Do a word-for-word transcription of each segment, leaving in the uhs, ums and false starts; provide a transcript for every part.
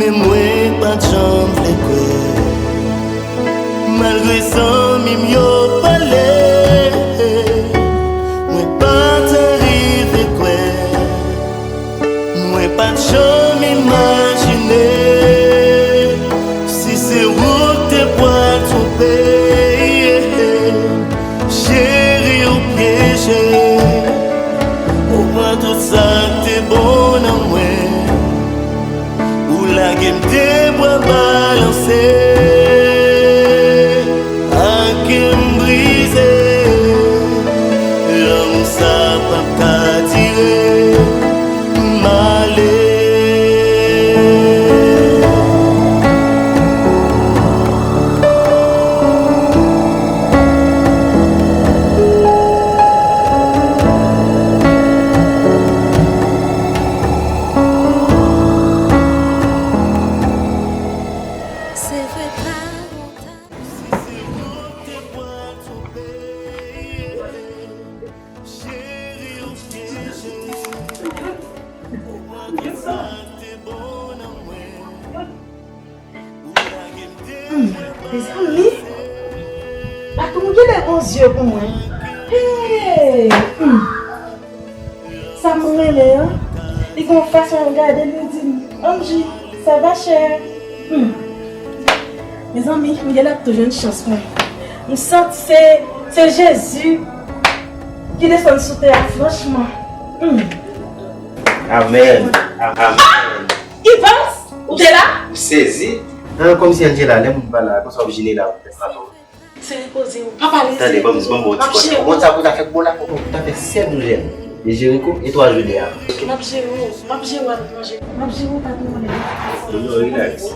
Men mwen pa t janm vle kwè. Malgre zanmi m yo pale, mwen pa t arive kwè. Mwen pa t janm imajine si se ou k te pral twonpe. Cheri, ou pyeje, ou pran tout sa k te bon nan mwen. Ou lage m de bra balanse, ak kè m brize. Lanmou sa p ap ka dire, m ale. Se vre pa lontan. Hmm, mezanmi, Baton gen lè gon zye pou mwen. Hey! Hmm. Sa m renmen an, li gon fason l gade m, li di m, Angie, ça va, chère? Hmm. Mezanmi, m genlè ap tou jwenn chans mwen. M santi se, se Jezi ki desann sou tè a, franchman. Hmm. Amèn. Amèn. Evans, ou te la? M sezi. An, kòmsi Angela, lè moun pa la, konsa w ap jile la, w ap fè sa, non. Se repoze w, pa pale. Tande, ban m, ban m ba w ti kòd. Ou konn sa pou ta fè pou la? Ou ta fè sèt jou jèn. E Jeriko, e twa jou deyò. M ap jere w, m ap jere w avèk manje. M ap jere w, patwon. Yo, relax.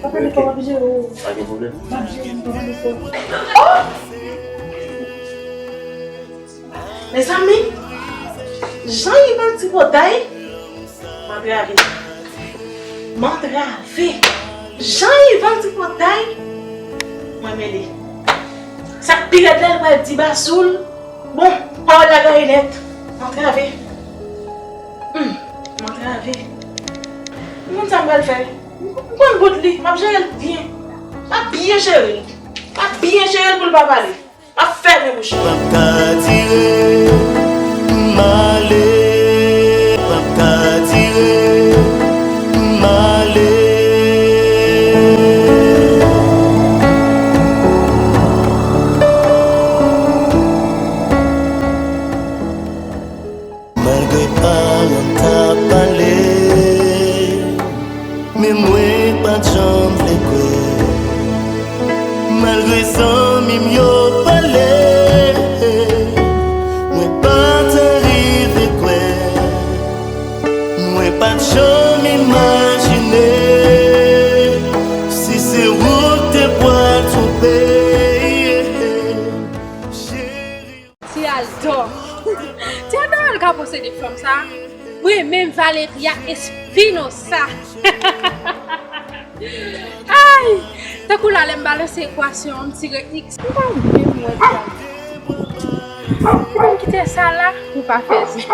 Pa pale fò, m ap jere w. Pa gen pwoblèm. M ap jere w, pa pale fò. Oh! Mezanmi, jan Ivan tripotay, m antrave. M antrave. Jan Ivan tripotay, mwen mele. Sa k pi rèd la, l pral di ba sou l. Bon, pawòl la gaye nèt. M antrave. Hmm, m antrave. M konn sa m pral fè. M konn bout li. M ap jere l byen. M ap byen jere l. M ap byen jere l pou l pa pale. M ap fèmen bouch mwen. P ap ka dire, m ale. P ap ka dire, m ale. Malgre paran m ta pale, men mwen pa t janm vle kwè. Malgre zanmi m yo pale, mwen pa t arive kwè. Mwen pa t janm imajine si se ou k te pral twonpe. Cheri. Ti Aldo. Ti Aldo al ka posede fanm sa. Wi, men Valeria Espinosa. Ay! Tankou la, lè m balanse ekwasyon an, m tire x. M pa menm wè Ti Aldo. M kite sa la pou pa fè zen.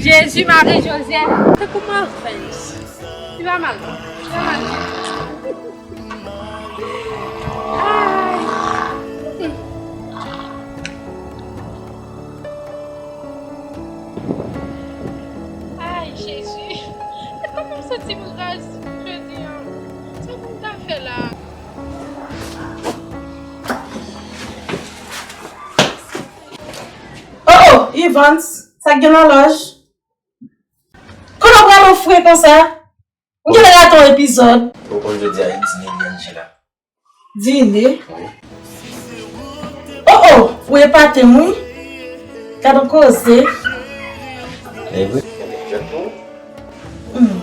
Jezi, Mari Jozèf. Tankou Marvens. Li pa mal, non. Li pa mal. Ay. Ay, Jezi. E kòman m santi m raz jodi a? Sa pou m ta fè la? Oh, oh, Evans, sa k gen nan lòj? Kote w pral ofre konsa? M genlè rate yon epizòd. Ou konn jodi a e dine li Angela. Dine? Wi. Oh, oh, ou epate m wi. Gad yon koze. E vre? Hmm.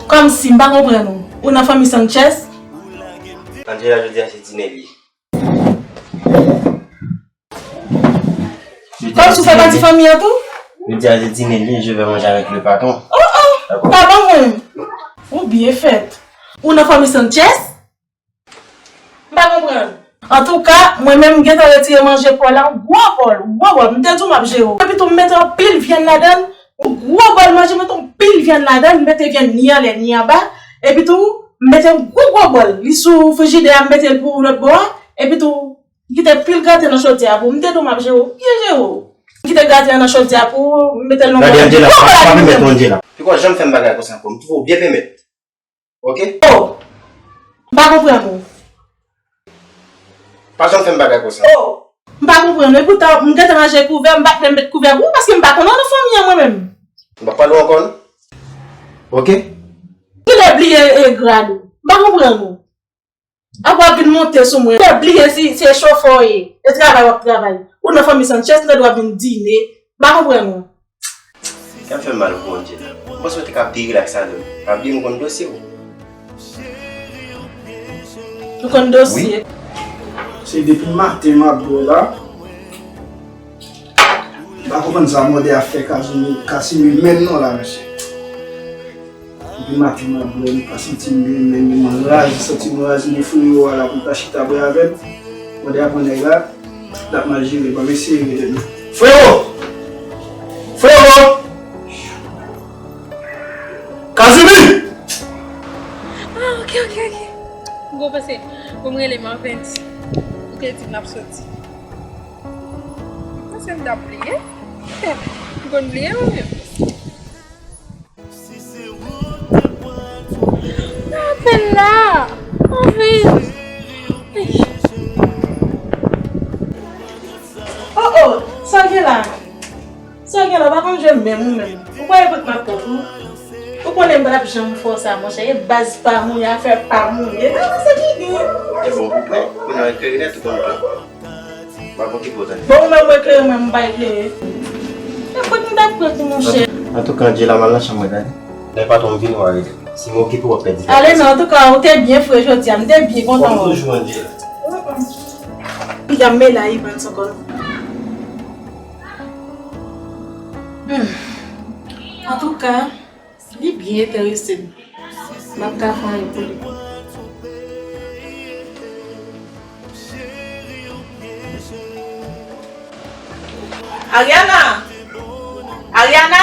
Kòmsi, m pa konprann ou. Ou nan fanmi Sanchez? Angela, jodi a se dine li. Kòmsi w fè pati fanmi an tou? Jodi a se dine li, je vais manger avec le patron. Oh, oh, pa ban mwen. Ou byen fèt. Ou nan fanmi Sanchez? M pa konprann. Antouka, mwen menm m gentan retire manje pwa la, yon gwo bòl, yon gwo bòl. M te di w m ap jere w. Epi tou m mete anpil vyann ladan l, yon gwo bòl manje, mete anpil Vyann ladan, m mete vyann ni anlè, ni anba. Epi tou, m mete yon gwo, gwo bòl. Li sou frijidè a, m mete l pou lòt bò a. Epi tou, m kite pil graten nan chodyè a pou ou. M te di w m ap jere w, m byen jere w. M kite graten an nan chodyè a pou ou, m mete l nan bòl. Gade, Angela, pa, pa pèmèt, Angela. Piga w janm fè m bagay konsa ankò. M twouve w byen pèmèt. Oke? Oh! M pa konprann ou. Pa janm fè m bagay konsa. Oh! M pa konprann ou. Epoutan, m gentan ranje kouvè, m pa t menm met kouvè pou ou, paske m pa konn ou nan fanmi an mwen menm. M pa pale w ankò, non. Oke? Kilè bliye e grad ou. M pa konprann ou. Apre w ap vin monte sou mwen. Kilè bliye si se chofè w ye. E travay w ap travay. Ou nan fanmi Sanchez, m tande w ap vin dine. M pa konprann ou. Sa fè m mal pou Angela. M panse w te ka pi rilaks avè m. Pa bliye m konn dosye w. Ou konn dosye. Wi. Se depi maten m ap bwè la. M pa konprann sa mòde a fè Kazimi, Kasimi menm non la, mesye. Depi maten m ap bwè, m pa santi m byen menm, m raz, santi m raz, men Frero a la pou l ta chita bwè avè m. Mòde a pran nèg la, l ap mal jere, ban m eseye rele l. Frero! Frero! Kazimi! Ah, ok, ok, ok. M konn panse pou m rele Marvens. Ou te di m n ap soti. M panse m t ap bliye. M konn bliye mwen menm. Apèl la! Anvi! Oh, oh! Sa w gen la? Sa w gen la? W pa konn jwe menm ou menm. Ou kwè e prank m ap prank ou? Ou konnen m pa t ap janm fè w sa, monchè. E baz pa mouye, afè pa mouye. Nan, nan, se figi. E bon, pou prank. Kounye a eklere nèt, ou konn prank. M ap okipe w tande. Bon, ou menm ou eklere, mwen m pa eklere. E kot m t ap pran pou monchè? Antouka, Angela, m al nan chanm mwen, tande. Lè patwon m vini, w a rele. Si m okipe, w ap pèdi. Ale non, antouka, ou te byen fre jodi a, m te byen kontan wè w. Kòm toujou, Angela. Piga m mele a Evans ankò. Hmm. Antouka, li byen enterese m. M ap ka fè anyen pou li. Ariana! Ariana!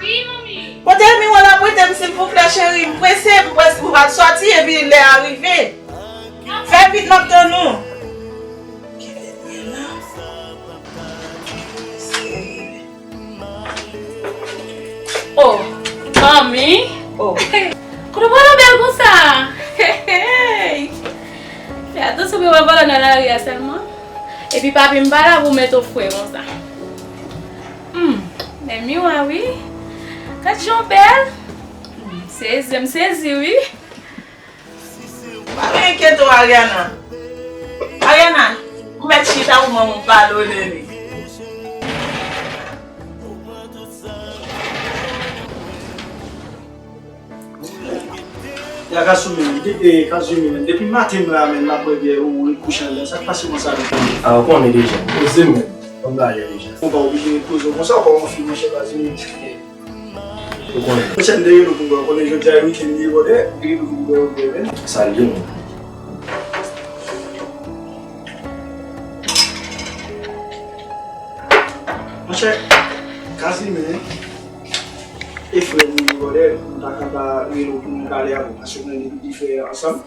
Wi, manmi. Pote miwo la prete m, silvouplè, cheri. M prese, m prese pou m al sòti, epi lè a rive. Fè vit, m ap tann ou. Oh, manmi. Oh. Kote w pral bèl konsa? Hey, hey. Fè atansyon pou w pa vòlò nan lari a sèlman. Epi papi m pa la pou mete w fre konsa. Hmm, men miwa wi. Gad jan w bèl. Hmm, sezi, m sezi wi. Pa gen enkyete w, Ariana. Ariana, ou mèt chita pou manman w pale w de li. Ya Kasumi, de, e, Kazumi, men depi maten m la, men m ap bwè byè, ou ret kouche anndan. Sa k pase konsa menm? A, ou konnen deja. Poze m, men. Konn bagay deja. Ou pa oblije ret poze w konsa, ou pa yon fi, monchè Kazumi. Ou konnen. Monchè, m te rele w pou m wè, ou konnen jodi a e weekend li ye, brother, m te rele w pou m wè, ou wè, men. Sa l ye, non? Monchè, Kazimi, e frè m li ye, brother, m pa ka pa rele w pou m pale avè w, paske nou depi di frè ansanm.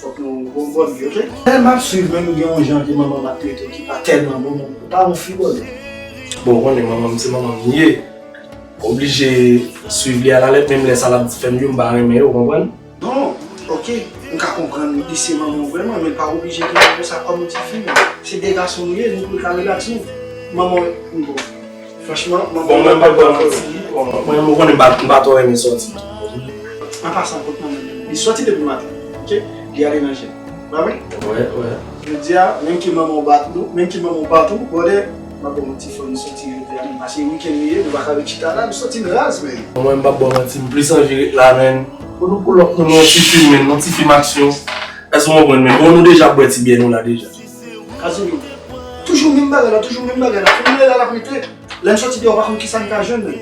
Fòk nou konprann li, oke? Lè m ap swiv, menm gen yon jan ke manman m ap trete w ki pa tèlman bon, men ou pa yon fi bòlè. Bon, ou konnen manman m se manman m li ye. M oblije swiv li alalèt, menm lè sa l ap fè m yo, m pa renmen yo, ou konprann? Non, oke, m ka konprann li se manman w vrèman, men l pa oblije gen konsa kòm yon tifi. Se de gason nou ye, nou pou ka rilaks nou. Manman w, bon. Franchman, mwen bon, mwen pa ba w manti. Bon, mwen, mwen konnen m pa, m pa twò renmen sòti. An pasan, kot manman m, li sòti depi maten, oke? Li ale nan jèm. Pa vre? Wè, wè. Jodi a, menm ke manman w bat nou, menm ke manman w bat ou, brother, m ap ba w manti, fò nou sòti jodi a, men pase weekend li ye, nou pa ka ret chita la, nou sòti n raz, men. Mwen, m pa ba w manti, m plis anvi ret la, men. Pou nou pull up, nou nan yon ti fim, men, nan ti fim aksyon. Èske w konprann, men? Bon, nou deja bwè ti byè nou la deja. Kazumi, toujou menm bagay la, toujou menm bagay la. Fè mwen la, l ap rete. Lè n sòti deyò, w pa konn kisa n ka jwenn, men.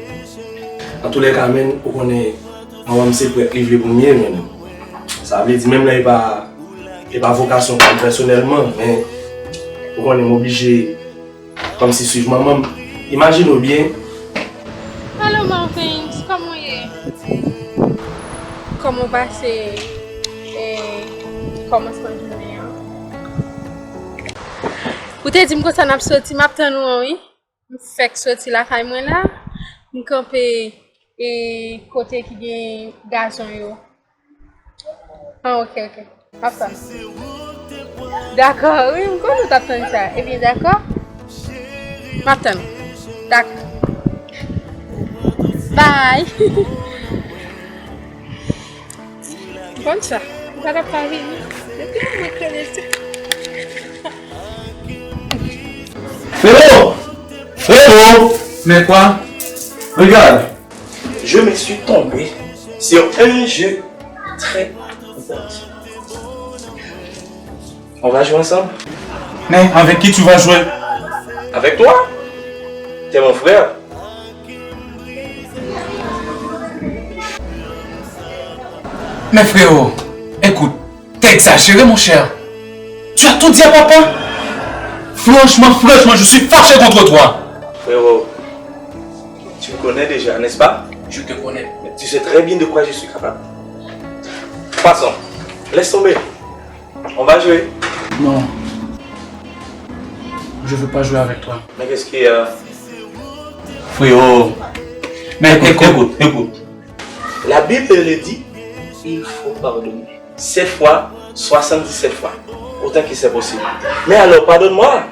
Antoulèka, men, ou konnen, manman m se prèt li vle pou m ye, men. Sa vle di, menm lè e pa, e pa vokasyon pa m pèsonèlman, men, ou konnen, m oblije, kòmsi swiv manman m. Imajine w byen. Hello, Marvens, kòman w ye? Kòman w pase, e, kòmansman jounen an? Ou te di m konsa n ap soti, m ap tann ou an, wi. M fèk soti lakay mwen la. M kanpe, e, kote ki gen gazon yo. Ah, ok, ok. M ap tann. Dakò, wi, m konnen w t ap tann sa. Ebyen, dakò. M ap tann. Dakò. Bye. M konn sa. M pa t ap ka vini. Depi yon mwen konnen sa. Frérot! Frérot! Mais quoi? Regarde, je me suis tombé sur un jeu très intéressant. On va jouer ensemble. Mais avec qui tu vas jouer? Avec toi. T'es mon frère. Mais frérot, écoute, t'as exagéré, mon cher. Tu as tout dit à papa. Franchement, franchement, je suis fâché contre toi. Frérot, tu me connais déjà, n'est-ce pas? Je te connais. Tu sais très bien de quoi je suis capable. Passons. Laisse tomber. On va jouer. Non. Je veux pas jouer avec toi. Mais qu'est-ce qu'il y a? Frérot. Mais écoute, écoute, écoute. La Bible le dit, il faut pardonner. Sept fois, soixante-dix-sept fois. Autant que c'est possible. Mais alors, pardonne-moi.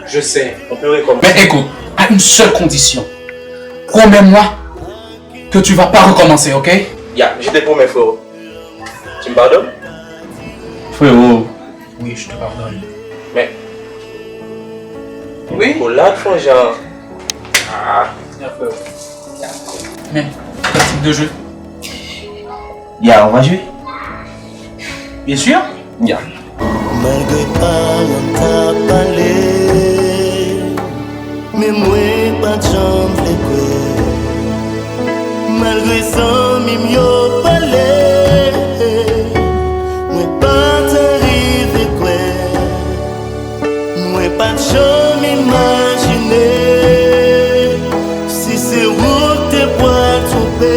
Je sais. On peut recommencer. Mais écoute, à une seule condition. Promets-moi que tu vas pas recommencer, ok? Ya, je te promets, frérot. Tu me pardonnes? Frérot. Oui, je te pardonne. Men. Wi? Kolad fè yon jan. Ah. Men, pratique de jeu. Ya, on va jouer? Bien sûr. Ya. Malgre paran ta pale, men mwen pa t janm vle kwè. Malgre zanmi m yo pale, mwen pa t rive kwè. Mwen pa t janm imajine si se ou k te pral twonpe.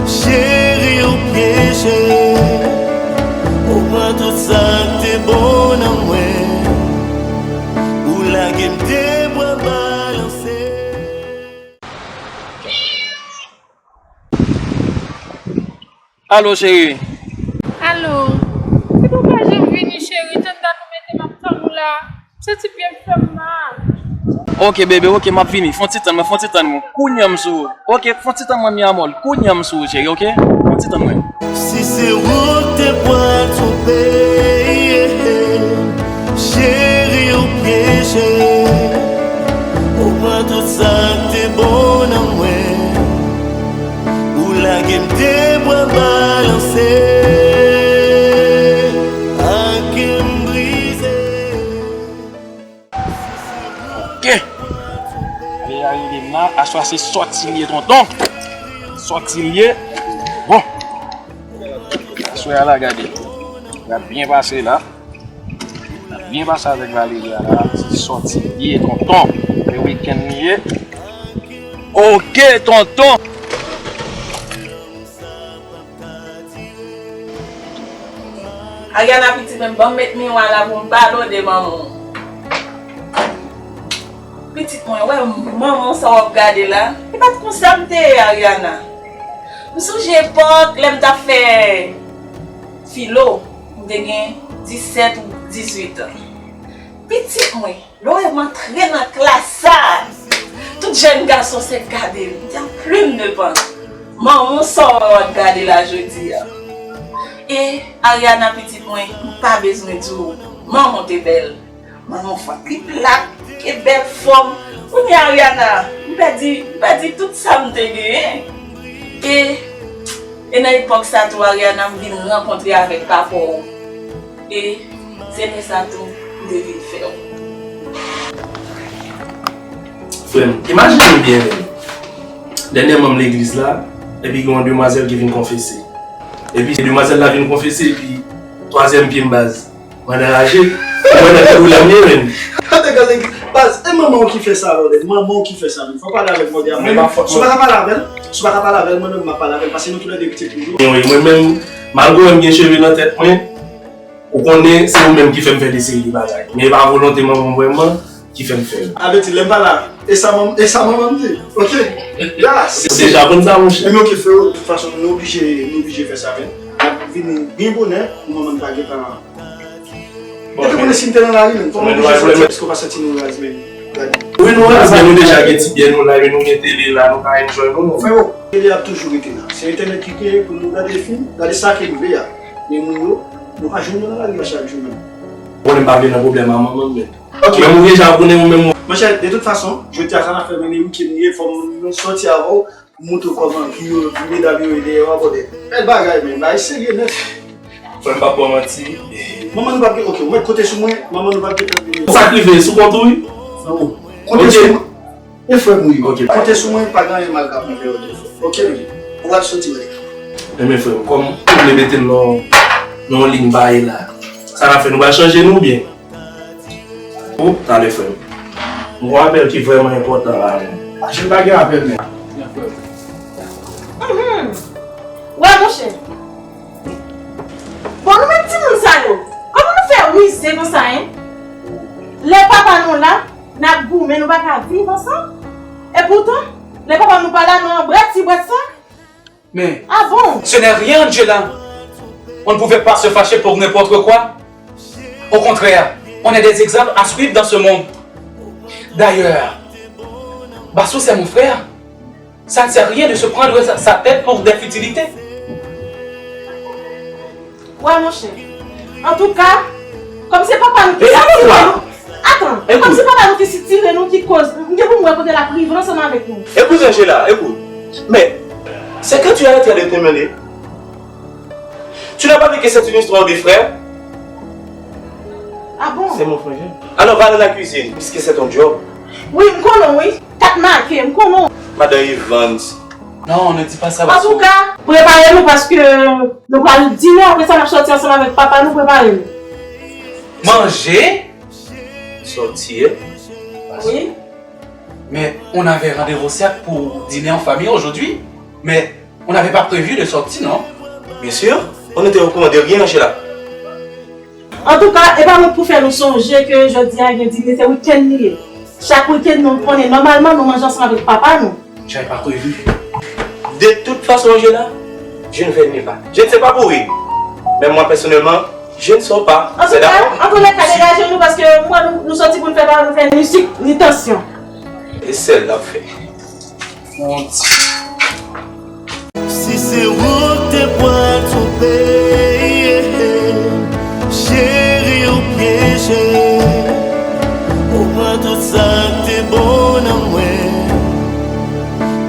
Cheri, ou pyeje. Ou pran tout sa k te bon nan mwen. Ou lage m de bra balanse. Alo, cheri. Alo. Pitit ou pa janm vini, cheri. Tann dat ou mete m ap tann ou la. M santi pye m fè m mal. Ok, bebe, ok, m ap vini. Fè yon ti tann mwen, fè yon ti tann mwen. Kounye a m sou ou. Ok, fè yon ti tann mwen, mi amor. Kounye a m sou ou, cheri, ok? Fè yon ti tann mwen. Si se ou k te pral twonpe, cheri, ou pyeje. Ou pran tout sa k te bon nan mwen. Ou lage m de bra balanse. Ak kè m brize. Ok. Ale arive la, aswè se sòti l ye, tonton. Sòti l ye. Bon. Aswè a la, gade. L ap byen pase la. L ap byen pase avèk Valeria la. Se sòti l ye, tonton. Se wikenn li ye. Ok, tonton. Ariana, pitit mwen, ban m met miwa la pou m pale w de manman w. Pitit mwen, wè manman w sa w ap gade la, e pa t konsa m te ye, Ariana. M sonje epòk lè m t ap fè filo, m te gen disèt ou dizuit an. Pitit mwen, lè w wè m antre nan klas sa, tout jèn gason sèk gade m, m di, "Ah, plume de pan, manman w sa w ap gade la jodi a." E Ariana, pitit mwen, m pa bezwen di w, manman w te bèl. Manman w fè trip lak, e bèl fòm. Kounye a, Ariana, m pèdi, m pèdi tout sa m te genyen. E, e nan epòk sa tou, Ariana, m vin rankontre avèk papa w. E se lè sa tou, m te vin fè w. Frè m, imajine w byen, menm. Dènyèman, m legliz la, epi gen yon demwazèl ki vin konfese. Epi demwazèl la vin konfese, epi twazyèm pye m baz. Mwen anraje. Mwen nan tèt ou la m ye, menm. Baz, e manman w ki fè sa, brother. Manman w ki fè sa, menm. Fò w pale avèk mòde a. Mwen menm, si w pa ka pale avè l, si w pa ka pale avè l, mwen menm, m ap pale avè l, paske nou toulède pitit nou. Anyway, mwen menm, malgre m gen cheve nan tèt mwen, ou konnen, se ou menm ki fè m fè de seri de bagay. Men e pa volonte manman m vrèman ki fè m fè l. Avèti, lè m pa la, e sa manm-, e sa manman m di. Ok? Ya, se, se deja konn sa, monchè. Ebyen, ok, freo, de tout fason, nou oblije, nou oblije fè sa, men. N ap vini byen bonè, pou manman n pa gentan. Bon, epi konnen si m te nan lari menm, kòman w oblije soti, èske w pa santi nou raz menm? Gade. Wi, nou raz, men nou deja gen ti byen nou la, epi nou gen tele la, nou ka enjoy nou. Freo, tele ap toujou rete la. Se entènèt ki genyen pou nou gade fim, gade sa ke nou vle a. Men moun yo, nou pa jwenn yo nan lari a chak jou menm. Ou konnen m pa vle nan pwoblèm a manman m, men. Ok. Menm ou deja konnen ou menm ou. Monchè, de tout fason, jodi a sa n ap fè, men e weekend li ye, fò m soti avè w, montre w kòman vi yo, vi medam yo ye dèyè w a, brother. Bèl bagay, men, bagay serye nèt. Frè m, p ap ba w manti. Manman nou p ap gen, ok, ou mèt konte sou mwen, manman nou p ap gen pwoblèm. Sa k rive, sou kont ou, wi? Konte sou mwen. E frè m, wi. Ok. Konte sou mwen, pa gen anyen mal k ap rive w, ok, frè m. Ok, baby. Ou ap soti, wè. Enben, frè m, kòm ou vle mete m nan, nan yon liy bagay la, sa n ap fè, nou pral chanje nou, oubyen? O, talè, frè m. M gon apèl ki vrèman enpòtan la, men. Aje m pa gen apèl, men. Mhm. Wè, monchè. Bon, nou menm timoun sa yo, kòman nou fè rize konsa, en? Lè papa nou la, n ap goumen, nou pa ka viv ansanm. Epoutan, lè papa nou pa la, nou anbrèt ti brèt sa. Mais ah bon? Ce n'est rien, Angela. On ne pouvait pas se fâcher pour n'importe quoi. Au contraire, on est des exemples à suivre dans ce monde. D'ailleurs, Bassou, c'est mon frère. Ça ne sert rien de se prendre sa, sa tête pour des futilités. Wè, monchè. Antouka, kòm se papa nou ki... E sitire nou. Atan, kòm se papa nou ki sitire nou, ki koz, m gen pou m wè kote l ap rive ansanm avèk nou. Écoute, Angela, écoute. Mais, c'est que tu es en train de te mêler. Tu n'as pas vu que c'est une histoire de frère? Ah bon? C'est mon frangin. Alors, va dans la cuisine, puisque c'est ton job. Wi, m konnen w, wi. Kat make, m konnen w. Madan Evans. Non, ne dis pas ça, Bassou. Antouka, prepare nou paske nou pral dine, apre sa n ap sòti ansanm avèk papa nou, prepare nou. Manje? Sòti, eh? Wi. Mais on avait rendez-vous certes pour dîner en famille aujourd'hui, mais on n'avait pas prévu de sortir, non? Bien sûr, on n'était au courant de rien, Angela. Antouka, e pa mwen k pou fè nou sonje ke jodi a gen dine, se wikenn li ye. Chak wikenn nou konnen nòmalman nou manje ansanm avèk papa nou. J'avais pas prévu. De toute façon, Angela, je ne vais nulle part. Je ne sais pas pour elle, mais moi personnellement, je ne sors pas. C'est d'accord? Antouka, antoulèka, degaje nou paske m wè nou, nou sòti pou n fè pa, nou fè ni sik, ni tansyon. E sèl l ap fè. Mon Dieu. Si se ou k te pral twonpe, cheri, ou pyeje. Ou pran tout sa k te bon nan mwen.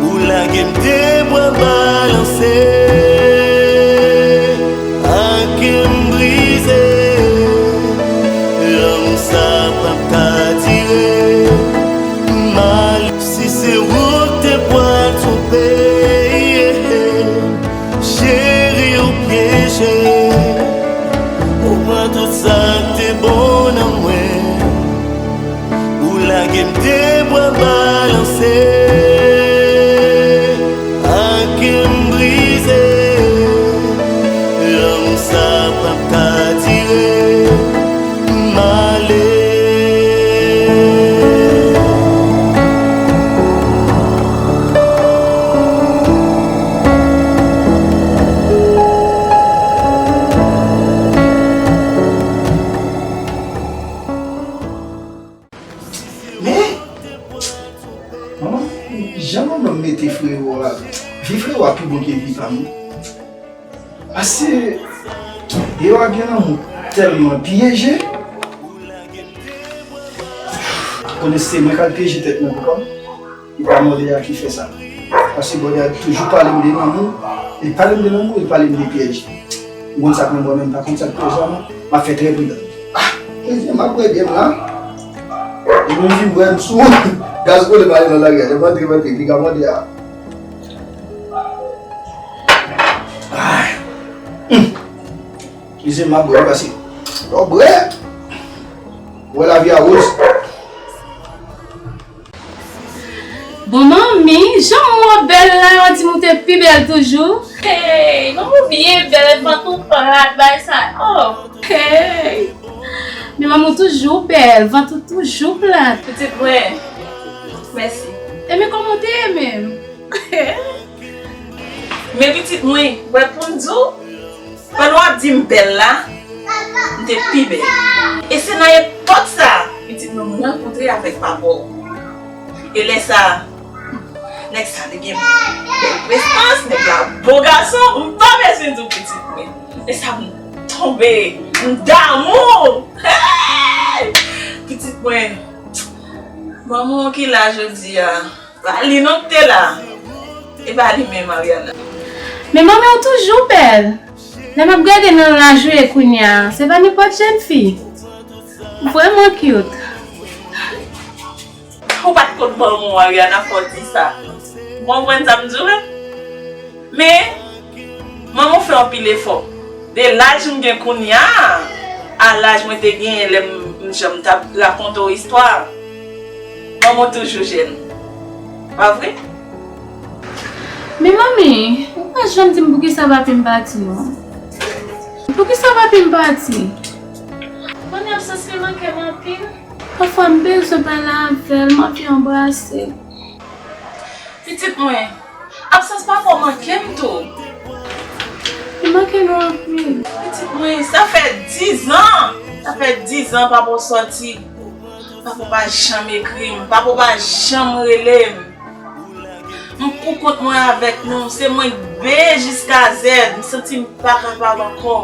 Ou lage m de bwa balanse. Ak kè m brize. Lanmou sa p ap ka dire. Mal. Si se ou k te pral twonpe, cheri, ou pyeje. Ou pran tout sa k te bon nan mwen. Ou lage m de bwa balanse. Ak kè m brize. Lanmou sa p ap ka dire. M ale. Men, manman, jan manman m mete frewo a, vi frewo a pi bon ke vi pa m. Paske yo a gen lanmou tèlman pyeje. Konnen se mwen k al pyeje tèt mwen pou kò m. E pa mòde a ki fè sa. Paske mòde a toujou pale m de lanmou. Li pale m de lanmou, li pale m de pyèj. M konn sa k nan bò, men m pa konn sa k koz la, non. M ap fè trè pridan. Ah! Mezanmi, m ap bwè byen m la. Epi m vin bwè m sou gaz kole pale nan lari a. Lè m antre, m antre, piga mòde a. Ah! Hum! Mezanmi, m ap bwè, paske lè w bwè, w wè lavi a woz. Mi, jan w bèl la, yo di m ou te pi bèl toujou. Hey, manman w byen bèl, vant ou plat, bay sa. Oh, hey. Men manman w toujou bèl, vant ou toujou plat. Pitit mwen, mèsi. E men kòman w te ye menm? Men pitit mwen, wè pou m di w, pandan w ap di m bèl la, m te pi bèl. E se nan epòk sa a, pitit mwen, mwen rankontre avèk papa w. E lè sa a, nèg sa te gen bèl prestans, nèg la bo gason, m pa bezwen di w pitit mwen. Lè sa a m tonbe, m damou. Hey! Pitit mwen, manman w ki la jodi a. Pa li non k te la. E pa li menm, Ariana. Men manmi w toujou bèl. Lè m ap gade nan laj ou ye kounye a, se pa nenpòt jèn fi. Vrèman cute. Ou pa t konn manman w, Ariana, fò w di sa. Ou konprann sa m di w la? Men, manman w fè anpil efò. De laj m gen kounye a, a laj mwen te genyen lè m, m, jan m t ap rakonte w istwa a, manman w toujou jèn. Pa vre? Men manmi, ou pa janm di m poukisa papi m pati non. Poukisa papi m pati? Kounye a absans li manke m anpil. Pafwa m bezwen pale avè l, m anvi anbrase l. Pitit mwen, absans papa w manke m tou. Li manke nou anpil. Pitit mwen, sa fè dizan. Sa fè dizan papa w sòti. Papa w pa janm ekri m. Papa w pa janm rele m. M pou kont mwen avèk nou. Se mwen k be jiska zèd. M santi m pa kapab ankò.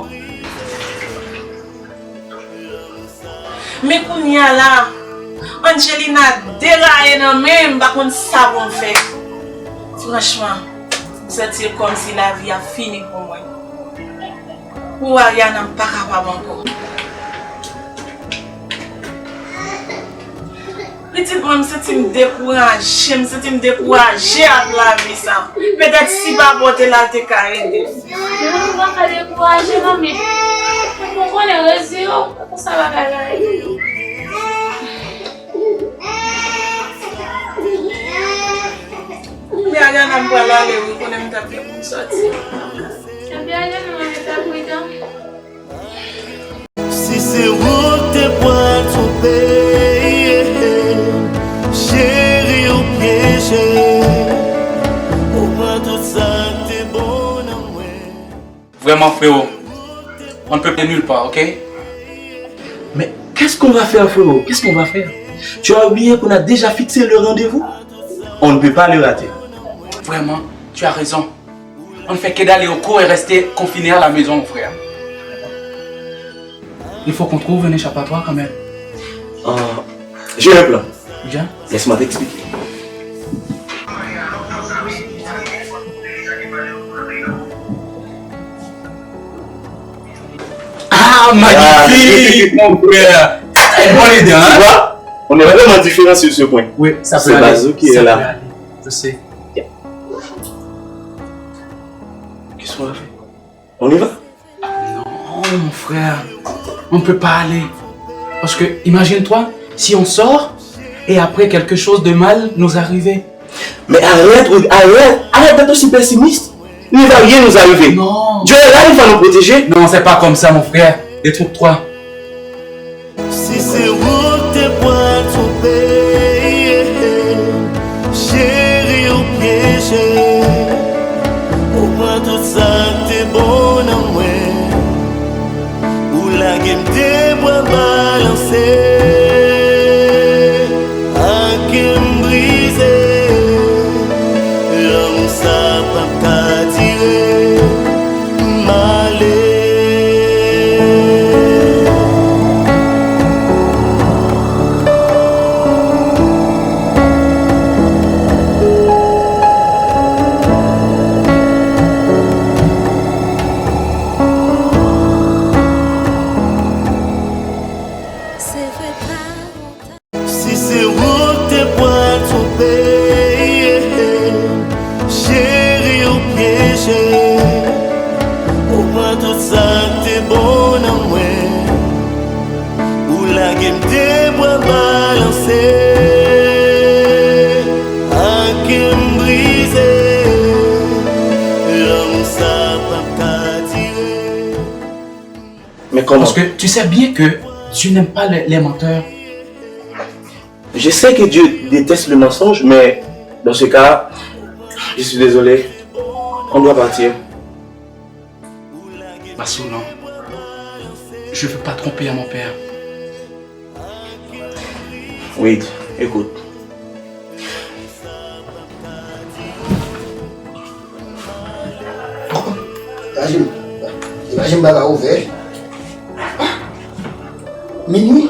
Men kounye a la, Angelina deraye nan men m, m pa konn sa pou m fè. Franchman, m santi kòmsi lavi a fini pou mwen. Pou Ariana, m pa kapab ankò. Pitit mwen, m santi m dekouraje, m santi m dekouraje ak lavi sa. Petèt si papa w te la, l te ka ede m. Men ou pa ka dekouraje non, men ou konnen rezon yo, e konsa bagay la ye. Men Ariana, m pral ale wi, konnen m t ap gen pou m sòti. Ebyen ale non, men fè pridan. Si se ou k te pral twonpe, cheri, ou pyeje. Ou pran tout sa k te bon nan mwen. Vraiment, frérot, on ne peut pas aller nulle part, ok? Mais qu'est-ce qu'on va faire, frérot? Qu'est-ce qu'on va faire? Tu as oublié qu'on a déjà fixé le rendez-vous? On ne peut pas le rater. Vraiment, tu as raison. On ne fait que d'aller au cours et rester confiné à la maison, mon frère. Il faut qu'on trouve un échappatoire quand même. Euh, j'ai un plan. Bien. Laisse-moi t'expliquer. Ah, magnifique, mon frère. Très bonne idée, hein? Tu vois, on est vraiment différents sur ce point. Oui, ça peut aller. C'est Bazou qui est là. Je sais. Qu'est-ce qu'on va faire? On y va? Ah non, mon frère, on ne peut pas aller. Parce que, imagine-toi, si on sort et après quelque chose de mal nous arrive. Mais arrête, arrête, arrête d'être aussi pessimiste. Il ne va rien nous arriver. Non. Dieu est là, il va nous protéger. Non, c'est pas comme ça, mon frère. Détrompe-toi. Si se ou k te pral twonpe, cheri, ou pyeje. Ou pran tout sa k te bon nan mwen. Ou lage m de bra balanse. Ak kè m brize. Lanmou sa p ap ka dire. M ale. Mais comment? Parce que tu sais bien que Dieu n'aime pas les, les menteurs. Je sais que Dieu déteste le mensonge, mais dans ce cas, je suis désolé. On doit partir. Basso, non. Je veux pas tromper à mon père. Wade, écoute. Imajine, imajine bagay ouvè. Minui.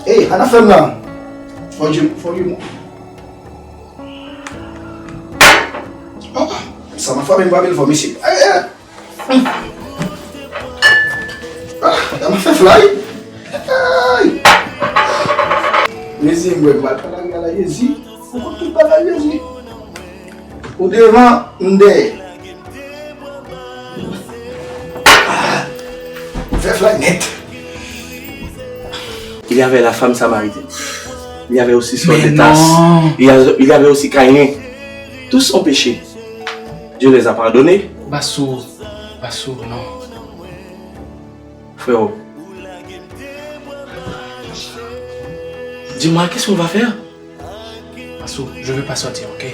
Hey, ann fè m la. Fò di, fò di. Oh, sa m ap frape m pa bèl fò, mesye. Ay, ay. Ah, sa m ap fè fly. Ay. Jezi, mwen, m al pale ak Jezi. Ou konn tout bagay, Jezi. Ou devan, m dèyè. Ah, m fè fly nèt. Il y avait la femme samaritaine. Il y avait aussi son de tasse. Il y a- il y avait aussi Caïn. Tous ont péché. Dieu les a pardonnés. Basso, Basso, non. Frérot, dis-moi, qu'est-ce qu'on va faire? Basso, je veux pas sortir, ok?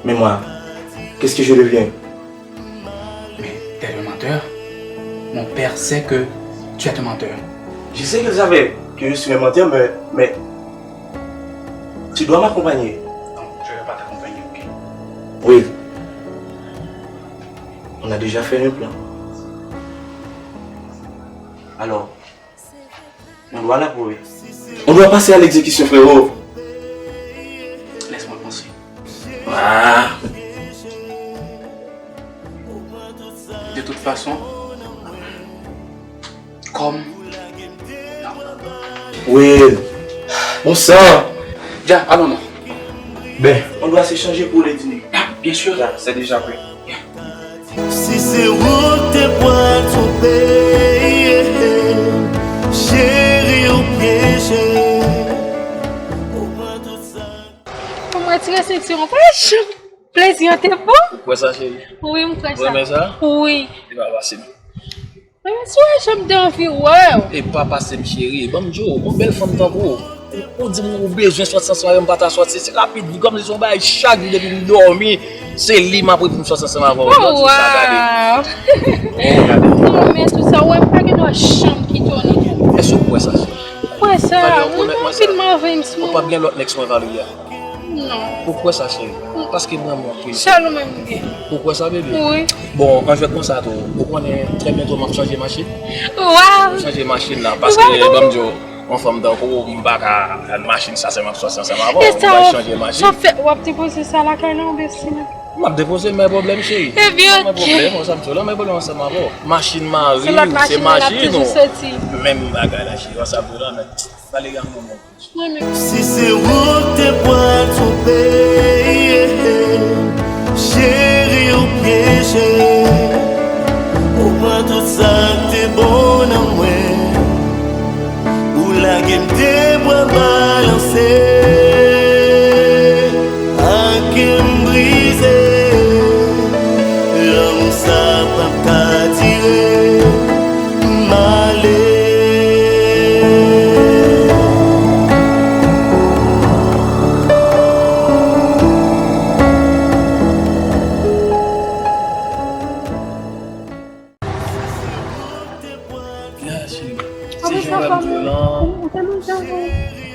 Mais moi, qu'est-ce que je deviens? Mais t'es un menteur. Mon père sait que tu es un menteur. Je sais qu'ils savaient que je suis un menteur, mais, mais tu dois m'accompagner. Non, je ne vais pas t'accompagner, ok? Oui. On a déjà fait un plan. Alors, on doit l'approuver. On doit passer à l'exécution, frérot. Laisse-moi penser. Ah. De toute façon, comme... Will. Bon sang. Dja, alon non. Ben, on doit se changer pour le dîner. Ah, bien sûr. Là, c'est déjà prêt. Si se ou k te pral twonpe, cheri, ou pyeje. Ou pran tout sa. Pou m retire sentiwon, pa janm plezi an te bon. Ou kwè sa, cheri? Wi, m kwè sa. Ou renmen sa? Wi. E pa pase m. Renmen sou janm te anvi wè w. E pa pase m, cheri. Ban m di w, yon bèl fanm tankou w. Ou di m ou bezwen sòti ansanm avè m, m pa ta sòti. Se rapid, li kòmsi se yon bagay chak jou depi m dòmi. Se li m ap rele pou m sòti ansanm avè w. Oh, wow. Oh, gade. Non, men sou sa, ou wè m pa gen dwa janm kite w nan kè m. Èske ou kwè sa, cheri? Ou kwè sa? Ou p ap gen lòt nèg sou mwen, Valeria? Non. Ou kwè sa, cheri? Paske m renmen w anpil. Sèl ou menm m gen. Ou kwè sa, bebe? Wi. Bon, an jwèt konsa tou, ou konnen trè byento m ap chanje machin. Waw! M ap chanje machin la, paske, ban m di w, yon fanm tankou w, m pa ka al machin sa, se m ap sòti ansanm avè w, m pral chanje machin. Sa fè, w ap depoze sa lakay la, oubyen si non? M ap depoze l, men pwoblèm, cheri. Ebyen, oke. Men pwoblèm, sa m di w la, men pwoblèm ansanm avè w. Machin mari m, se machin ou. Menm bagay la, cheri, sa pou la, men Valeria, m renmen w. Si se ou k te pral twonpe, cheri, ou pyeje. Ou pran tout sa k te bon nan mwen. Ou lage m de bra balanse. Ak kè m brize. Lanmou sa p ap ka dire. M ale. Ya, cheri. Se jan w wè m di w lan.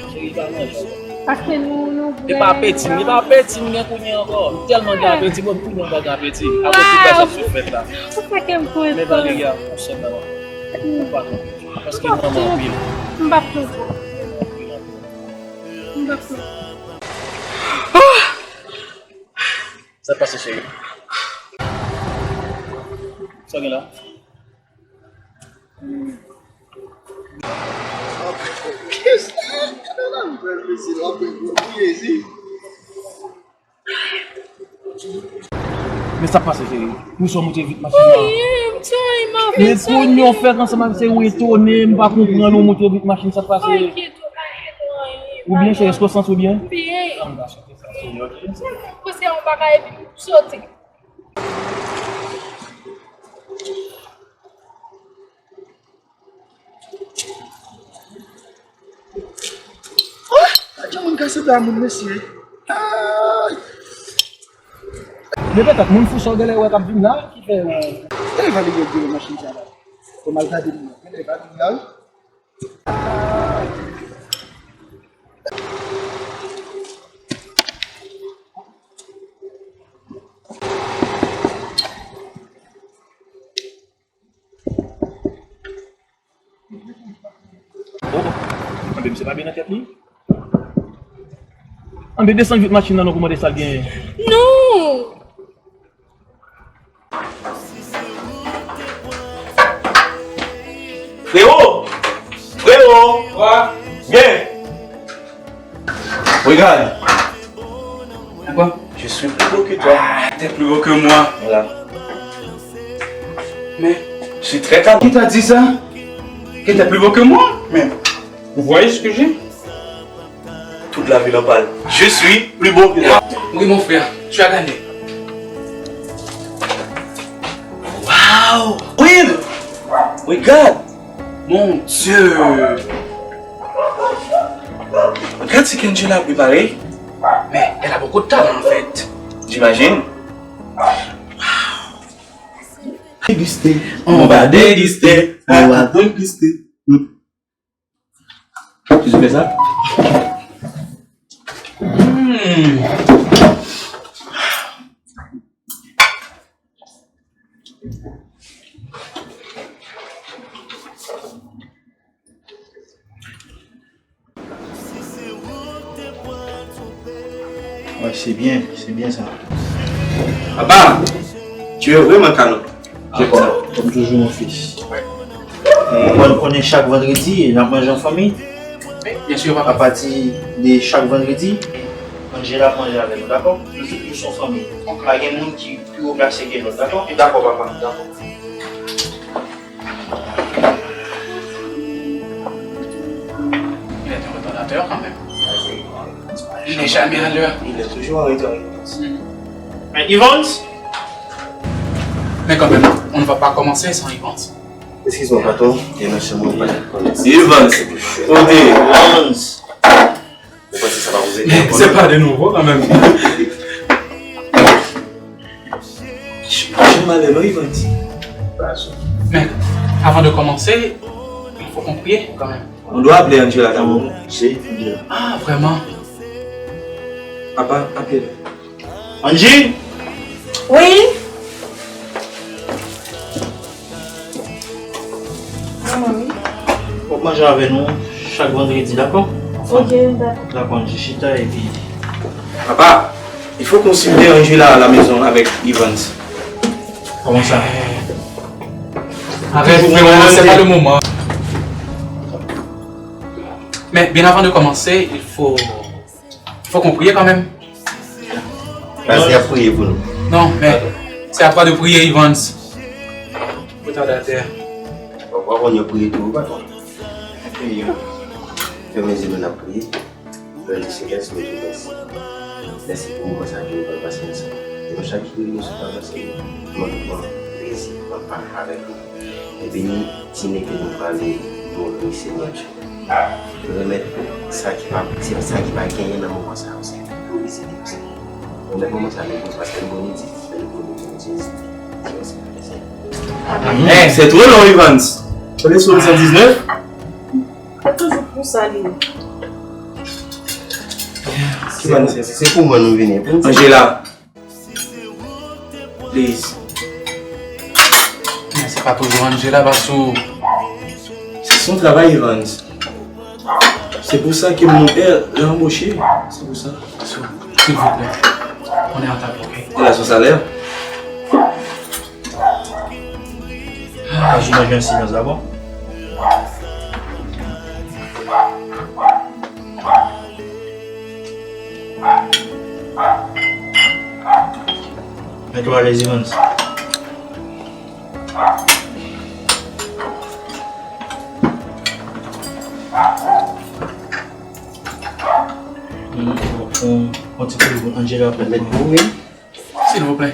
Cheri, pa manje. Paske nou, nou... E pa apeti m, e pa apeti m gen kounye a ankò. M tèlman gen apeti, bon, m kounye a m pa gen apeti. Akoz tout bagay sa ap sot fèt la. Ou fè kè m kontan. Men Valeria, yon sèl bagay. Ou pa konprann. Paske m renmen w anpil. M p ap konprann. M p ap konprann. Sa k pase, cheri? Sa w gen la? Men sa k pase, cheri? Poukisa w moute vit machin nan? Men kounye a w fèk ansanm avè m, se ou etone, m pa konprann ou moute vit machin, sa k pase? Oubyen, cheri, èske w santi w byen? Ann ba soti sa, cheri, oke? Pouse yon bagay epi m sote. Ah! Adje moun kase pla moun, mesye. Ay! Men petèt moun fou sa w genlè wè k ap vin la ki fè, euh, Gade valè yo gere machin sa la. Fò m al gade moun nan. Genlè valè la wi. Oh, oh. Anben, misye pa byen nan tèt li. Anben, desann vit machin nan non pou mande sa l genyen. Non! Frérot! Frérot! Quoi? Viens! Regarde! Quoi? Je suis plus beau que toi. Ah, t'es plus beau que moi. Voilà. Mais je suis très calme. Qui t'a dit ça? Que t'es plus beau que moi? Mais vous voyez ce que j'ai? Toute la ville en parle. Je suis plus beau que toi. Oui, mon frère, tu as gagné. Wow! Queen! Regarde! Mon Dieu! Regarde ce qu'Angela a préparé. Mais elle a beaucoup de talent, en fait. J'imagine. Déguster. On va déguster. On va déguster. Hmm. Tu fais ça? Hmm. Ouais, c'est bien, c'est bien ça. Papa, tu es vraiment canon. J'aime ça. Comme toujours, mon fils. Ou konn, konnen chak vandredi, n ap manje an fanmi. Wi, byen si, papa. Apati de chak vandredi, Angela ap manje avè nou, dakò? Nou tout, nou se yon fanmi. Pa gen moun ki pi wo plase ke lòt, dakò? Dakò, papa, dakò. Il est un retardateur quand même. Il n'est jamais à l'heure. Il est toujours en retard, Evans. Mm. Mais Evans? Mais quand même, on ne va pas commencer sans Evans. Excuse-moi, patron. Evans, kote? Evans. Ou panse sa pa poze? Mais c'est pas de nouveau quand même. Jan malè non, Evans. Mais avant de commencer, il faut qu'on prie quand même. On doit appeler Angela d'abord. C'est Angela. Ah, vraiment? Papa, appelle. Angie? Oui? Manman, wi. W ap manje avè nou chak vandredi, dakò? Ok, dakò. Dakò, Angie, chita epi. Papa, il faut qu'on suive Angela à la maison avec Evans. Comment ça? Arrête, frérot, c'est pas le moment. Mais bien avant de commencer, il faut, il faut qu'on prie quand même. Pastè ap priye pou nou. Non, men c'est à toi de prier, Evans. Retardatè. Ou pa konn yo priye tou, ou pa konn. Fèmen zye nou, n ap priye. Pè nou selès, nou tou mèsi. Mèsi pou moman sa ke nou pral pase ansanm. E nou chak ki reyini sou tab la, Senyè, nou pran plezi nan pale avèk ou. E beni dine ke nou prale nouri, Senyè. Remèt sa ki pa, sa ki pa genyen nan moman sa yo, Senyè. Glorifye w, Senyè. Remèt moman sa yo, paske nou konnen di, nou konnen di, di, Senyè. Amen. C'est trop long, Evans. Pale sou san diznèf. Se toujou pou sa li ye. Ki pa nesesè, se pou mwen nou vini. Angela. Please. Men se pa toujou Angela, Basou. C'est son travail, Evans. C'est pour ça que mon père l'a embauché. C'est pour ça. Basou, s'il vous plaît. On est en table, ok? Elle a son salaire. Ah, j'imagine un silence d'abord. Mèt ou alèz, Evans. Hmm, bon, bon, bon, ti kou, Angela, mèt pou ou, wi. Silvouplè.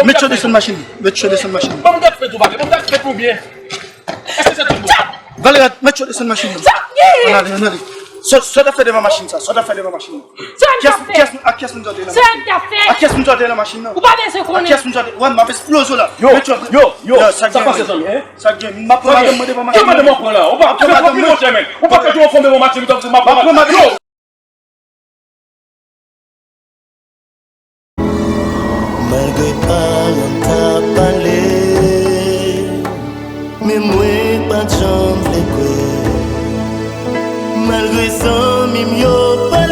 Mèt yo desann machin nan. Mèt yo desann machin nan. Ban m gad fèt ou, Valè. Ban m gad fèt ou byen. Èske se tout bon? Valè, mèt yo desann machin nan. Ann ale, ann ale. Sa, sa w t ap fè devan machin sa? Sa w t ap fè devan machin nan? Sa m t ap fè? Kiyès, kiyès, ak kiyès moun sa w te nan machin nan? Sa m t ap fè? Ak kiyès moun sa w te nan machin nan? Ou pa bezwen konnen. Ak kiyès moun sa w te? Wè, m ap esploze w la. Yo, yo, yo, sa k pase, zanmi, en? Sa k gen? M ap pran madanm mwen devan machin nan. Ki madanm mwen? Ou pa fè twòp, monchè, men. Ou pa fè twòp fanm devan machin nan, m ap pran madanm. Yo! Malgre pa Malgre zanmi m yo pa